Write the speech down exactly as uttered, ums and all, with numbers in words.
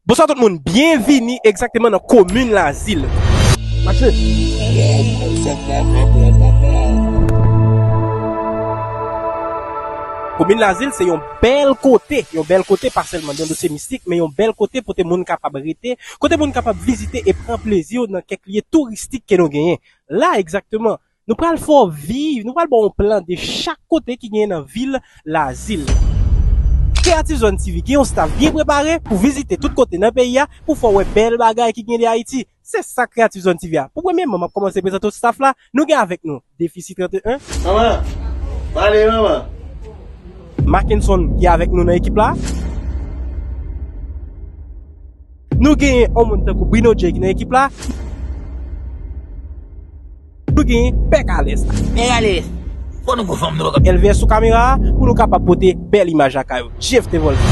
Bonswa tout moun, byenvini egzakteman nan komin Lazil. Mache. Komin Lazil se yon bèl kote, yon bèl kote pa sèlman nan dosye mistik, men yon bèl kote kote moun kapab rete, kote moun kapab vizite e pran plezi yo nan kèk lye touristik ke nou genyen. La egzakteman, nou pral fè w viv, nou pral ba w yon plan de chak kote ki genyen nan vil Lazil. Creative Zone T V gen yon staff byen prepare pou vizite tout kote nan peyi a, pou fè w wè bèl bagay ki gen de Ayiti. Se sa Creative Zone T V a. Pou premyèman, m ap kòmanse prezante w staff la. Nou gen avèk nou Defisi trannteyen. Manman, pale manman. Mackenson ki avèk nou nan ekip la. Nou genyen yon moun tankou Bruno J ki nan ekip la. Nou genyen Pè Kalès. Pè Kalès. Fò nou gon fanm nou. L V S sou kamera a pou nou kapab pote bèl imaj lakay ou. Jeff T Volta.